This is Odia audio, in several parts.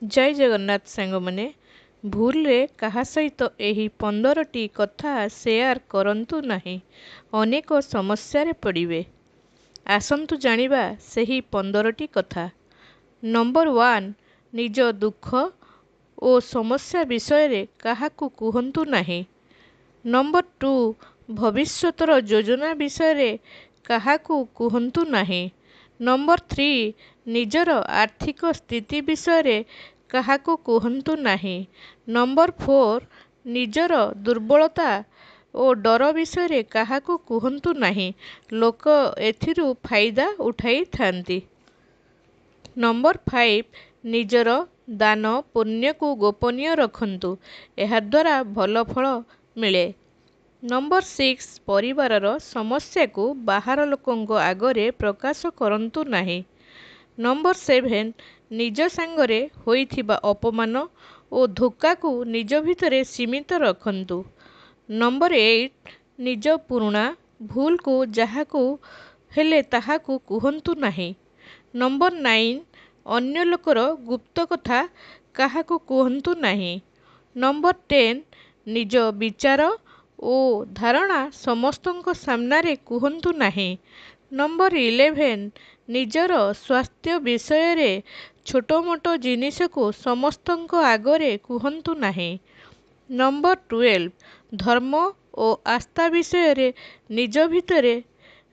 ଜୟ ଜଗନ୍ନାଥ ସାଙ୍ଗମାନେ, ଭୁଲରେ କାହା ସହିତ ଏହି 15ଟି କଥା ସେୟାର କରନ୍ତୁ ନାହିଁ, ଅନେକ ସମସ୍ୟାରେ ପଡ଼ିବେ। ଆସନ୍ତୁ ଜାଣିବା ସେହି 15ଟି କଥା। ନମ୍ବର 1, ନିଜ ଦୁଃଖ ଓ ସମସ୍ୟା ବିଷୟରେ କାହାକୁ କୁହନ୍ତୁ ନାହିଁ। ନମ୍ବର 2, ଭବିଷ୍ୟତର ଯୋଜନା ବିଷୟରେ କାହାକୁ କୁହନ୍ତୁ ନାହିଁ। ନମ୍ବର 3, ନିଜର ଆର୍ଥିକ ସ୍ଥିତି ବିଷୟରେ କାହାକୁ କୁହନ୍ତୁ ନାହିଁ। ନମ୍ବର 4, ନିଜର ଦୁର୍ବଳତା ଓ ଡର ବିଷୟରେ କାହାକୁ କୁହନ୍ତୁ ନାହିଁ, ଲୋକ ଏଥିରୁ ଫାଇଦା ଉଠାଇଥାନ୍ତି। ନମ୍ବର 5, ନିଜର ଦାନ ପୁଣ୍ୟକୁ ଗୋପନୀୟ ରଖନ୍ତୁ, ଏହାଦ୍ୱାରା ଭଲ ଫଳ ମିଳେ। ନମ୍ବର 6, ପରିବାରର ସମସ୍ୟାକୁ ବାହାର ଲୋକଙ୍କ ଆଗରେ ପ୍ରକାଶ କରନ୍ତୁ ନାହିଁ। ନମ୍ବର 7, ନିଜ ସାଙ୍ଗରେ ହୋଇଥିବା ଅପମାନ ଓ ଧୋକାକୁ ନିଜ ଭିତରେ ସୀମିତ ରଖନ୍ତୁ। ନମ୍ବର 8, ନିଜ ପୁରୁଣା ଭୁଲକୁ ଯାହାକୁ ହେଲେ ତାହାକୁ କୁହନ୍ତୁ ନାହିଁ। ନମ୍ବର 9, ଅନ୍ୟ ଲୋକର ଗୁପ୍ତ କଥା କାହାକୁ କୁହନ୍ତୁ ନାହିଁ। ନମ୍ବର 10, ନିଜ ବିଚାର ଓ ଧାରଣା ସମସ୍ତଙ୍କ ସାମ୍ନାରେ କୁହନ୍ତୁ ନାହିଁ। ନମ୍ବର 11, ନିଜର ସ୍ୱାସ୍ଥ୍ୟ ବିଷୟରେ ଛୋଟମୋଟ ଜିନିଷକୁ ସମସ୍ତଙ୍କ ଆଗରେ କୁହନ୍ତୁ ନାହିଁ। ନମ୍ବର 12, ଧର୍ମ ଓ ଆସ୍ଥା ବିଷୟରେ ନିଜ ଭିତରେ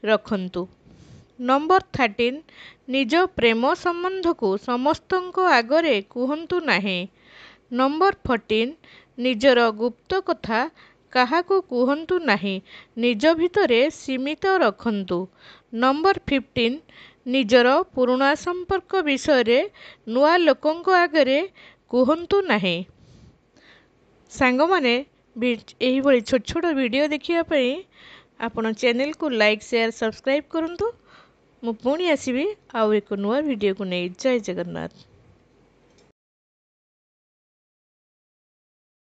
ରଖନ୍ତୁ। ନମ୍ବର 13, ନିଜ ପ୍ରେମ ସମ୍ବନ୍ଧକୁ ସମସ୍ତଙ୍କ ଆଗରେ କୁହନ୍ତୁ ନାହିଁ। ନମ୍ବର 14, ନିଜର ଗୁପ୍ତ କଥା କାହାକୁ କୁହନ୍ତୁ ନାହିଁ, ନିଜ ଭିତରେ ସୀମିତ ରଖନ୍ତୁ। ନମ୍ବର 15, ନିଜର ପୁରୁଣା ସମ୍ପର୍କ ବିଷୟରେ ନୂଆ ଲୋକଙ୍କ ଆଗରେ କୁହନ୍ତୁ ନାହିଁ। ସାଙ୍ଗମାନେ, ଏହିଭଳି ଛୋଟ ଛୋଟ ଭିଡ଼ିଓ ଦେଖିବା ପାଇଁ ଆପଣ ଚ୍ୟାନେଲକୁ ଲାଇକ୍, ସେୟାର, ସବସ୍କ୍ରାଇବ୍ କରନ୍ତୁ। ମୁଁ ପୁଣି ଆସିବି ଆଉ ଏକ ନୂଆ ଭିଡ଼ିଓକୁ ନେଇ। ଜୟ ଜଗନ୍ନାଥ।